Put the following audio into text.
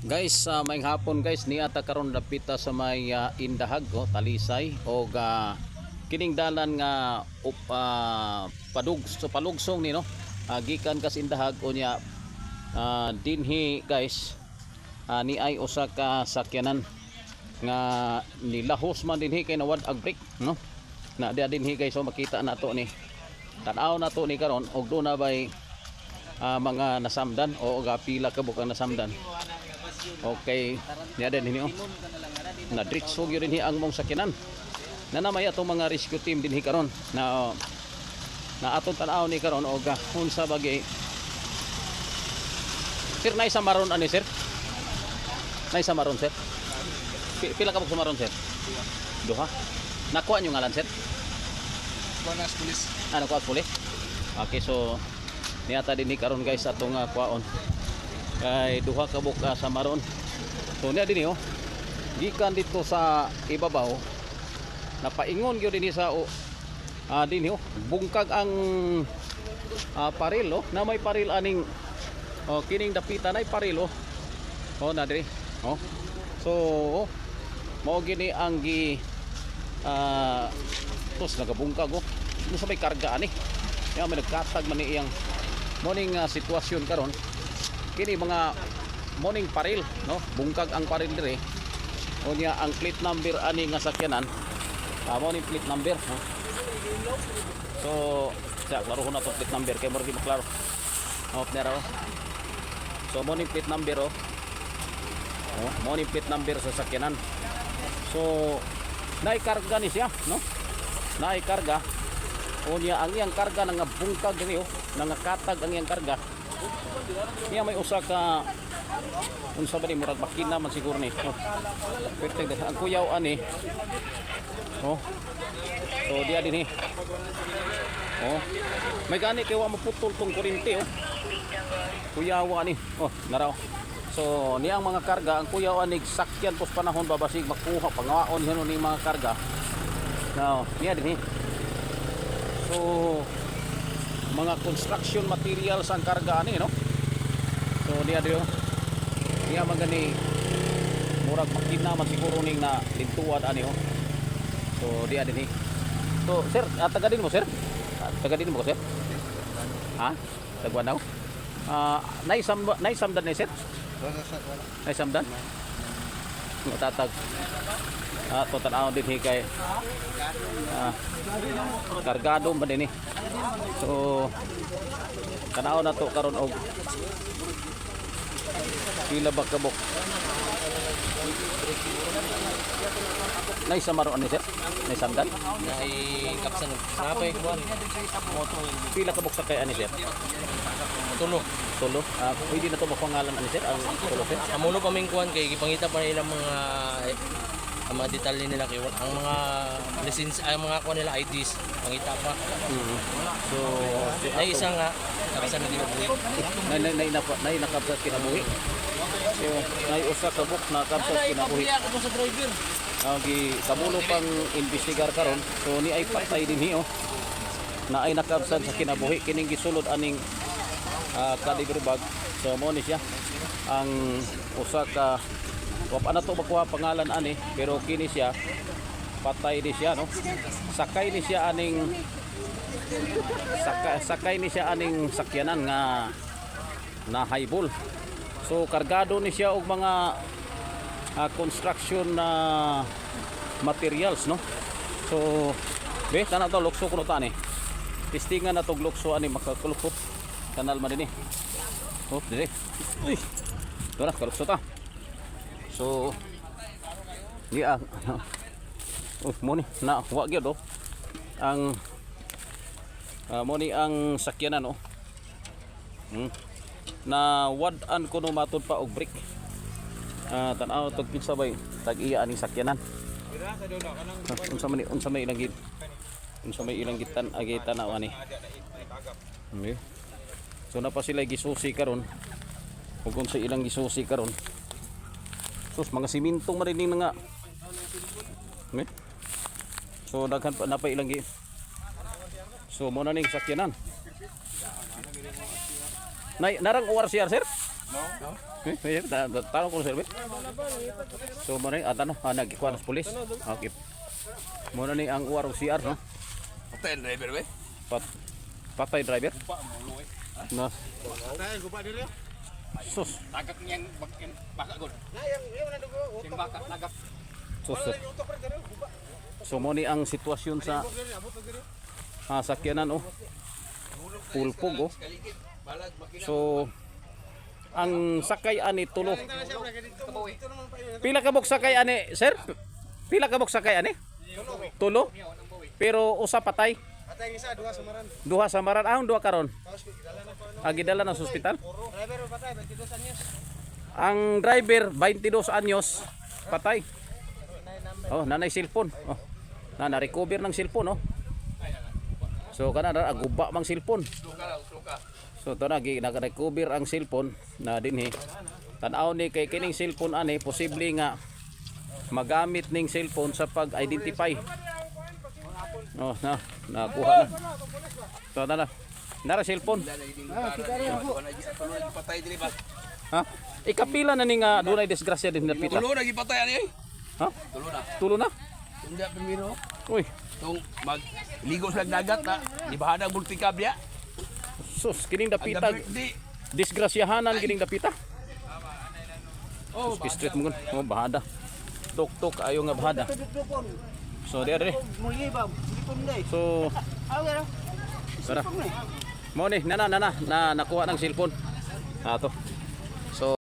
Guys, sa may hapon, guys, niya ta karon dapita sa may Indahag, oh, Talisay og kining dalan nga up, padug so palugsong ni, no. Gikan kas Indahag unya dinhi, guys, ni ay usa ka sakyanan nga nilahos man dinhi kay nawad ang brake, no. Na diha dinhi, guys, so makita nato ni. Tan-aw nato ni karon og doon na bay mga nasamdan o og pila ka bukang nasamdan. Okay, niya din oh. Na diretso gyud dinhi ang mong sakyanan. Na namay atong mga rescue team dinhi karon na na atong tan-aw ni karon og unsa bagay. Sir, nay sa maron ani, sir? Nay sa maron, sir? Pila ka sa maron, sir? Duha. Nakuha niyo ngalan, sir? Buenas, pulis. Ano kuha pulis? Okay, so niata dinhi karon, guys, atong kuhaon. Kay duha ka buka sa maron. So niya dinhi, oh. Gikan dito sa ibabaw, napaingon gyud dinhi sa oh, dinhi, oh. Bungkag ang paril, oh. Na may paril aning oh, kining dapita nay paril, oh. Oh, na diri. Oh. So, oh, mao gini ang gi tos nagabungkag, oh. Ano sa may karga ani? Ya may nagkatag man ni iyang morning sitwasyon karon. Kini mga morning paril, no? Bungkag ang paril dire. Unya ang plate number ani nga sakyanan. Morning plate number, no? So, sa klaro ko na to plate number kay murag di maklaro. Oh, nera, oh. So morning plate number, oh. Oh, morning plate number sa sakyanan. So, naikarga ni siya, no? Naikarga. Unya ang iyang karga nangabungkag diri, oh, nangakatag ang iyang karga. Niya may usa ka unsa ba ni, murag makina man siguro ni. Oh. Perfect ang kuyaw ani. Oh. So diya dinhi. Oh. May gani kay wa maputol tong kuryente, oh. Kuyawa ni. Oh, naraw. So niyang mga karga ang kuyaw ani sakyan pos panahon babasig makuha pangawaon hinon ni mga karga. Now, niya dinhi. So mga construction materials ang karga ani, no? So niya diri, oh. Niya man gani murag makina man siguro ning na lintuan ani, oh. So diya dinhi. So sir, taga din mo, sir? Taga din mo ko, sir? Ha? Tagwanaw? Naisamdan ni sir? Naisamdan? Matatag. To tan-aw din hi kay kargado man din eh. So tanaw na to karon og pila ba kabok. Nay sa maroon ni sir? Nay samdan? Ay kapsan napay kuan. Pila kabok sakay ani, sir? Tulo. Tulo. Pwede na to mapangalan ani, sir, ang tulo, sir? Amuno pa ming kuan kay gipangita pa nila mga eh, ang mga detalye nila kay ang mga lisensya ay mga kuan nila IDs pangita pa. So si Ay isa nga kapsan na ginabuhi. Nay nay nay napa nay nakabsat kinabuhi. So nay usa ka buk nakabsat kinabuhi. Ako sa driver. Gi kabulo pang investigar karon. So ni ay patay dinhi, oh. Na ay nakabsat sa kinabuhi kining gisulod aning caliber bag. So mo ni siya ang usa ka wa pa na to makuha pangalan ani, pero kini siya patay ni siya, no. Sakay ni siya aning sakay ni siya aning sakyanan nga na highball. So kargado ni siya og mga construction na materials, no. So be kana to lukso kuno ta ni. Testingan na tog lukso ani makakulukot. Kanal man dinhi. Oh, dire. Uy. Dara kalukso ta. So di ah. Oh, mo ni na wa gyud, oh. Ang mo ni ang sakyanan, oh. Na wad-an kuno matud pa og brake. Tan-aw tog kinsa bay tag-iya aning sakyanan. Unsa may ilang git? Unsa may ilang gitan agi tan-aw ani? Okay. So na pa sila gisusi karon. Ug unsa ilang gisusi karon? Sus, mga simento man rin nga. Okay. So daghan pa na pa ilang gi. So mo na ning sakyanan. Nay, narang ORCR, sir? No? Eh, eh, tanong ko, sir, be. So mo ni ato no, nagikuha ng pulis. Okay. Mo na ni ang UR o CR, no. Patay ang driver, be. Patay driver. No. Sus, Tagak niyang baka gud. Sing baka tagak. sus, sus. So mo ni ang sitwasyon sa sakyanan, oh. Pulpog, oh. So ang sakay ani tulo. Pila ka buk sakay ani, sir? Pila ka buk sakay ani? Tulo. Pero usa patay. Patay ang isa, duha samaran. Duha sa maran, ang duha karon. Ah, gidala na sa ospital. Driver patay, 22 anyos. Ang driver 22 anyos patay. Oh, nanay cellphone. Oh. Na na-recover ng cellphone, oh. So kana na aguba mang cellphone. So to na gi nag-recover ang cellphone na dinhi. Tan-aw ni kay kining cellphone ani posible nga magamit ning cellphone sa pag-identify. Oh, na nakuha na. To na na. Nara cellphone. Patay dili ba? Ha? Ikapila na ni nga dunay disgrasya din napita. Tulo na gipatay ani ay. Ha? Tulo na. Tulo na? Tunda primero. Uy, Tung mag ligo sa dagat na libahada ang multikab niya. Sus, kining Ang dapita. birthday. Disgrasyahanan kining dapita. Oh, Sus, street mo gun. Oh, bahada. Tok-tok ayo nga bahada. So, dire. So, tara. Mo ni, nana nana na nakuha ng cellphone. Ato. So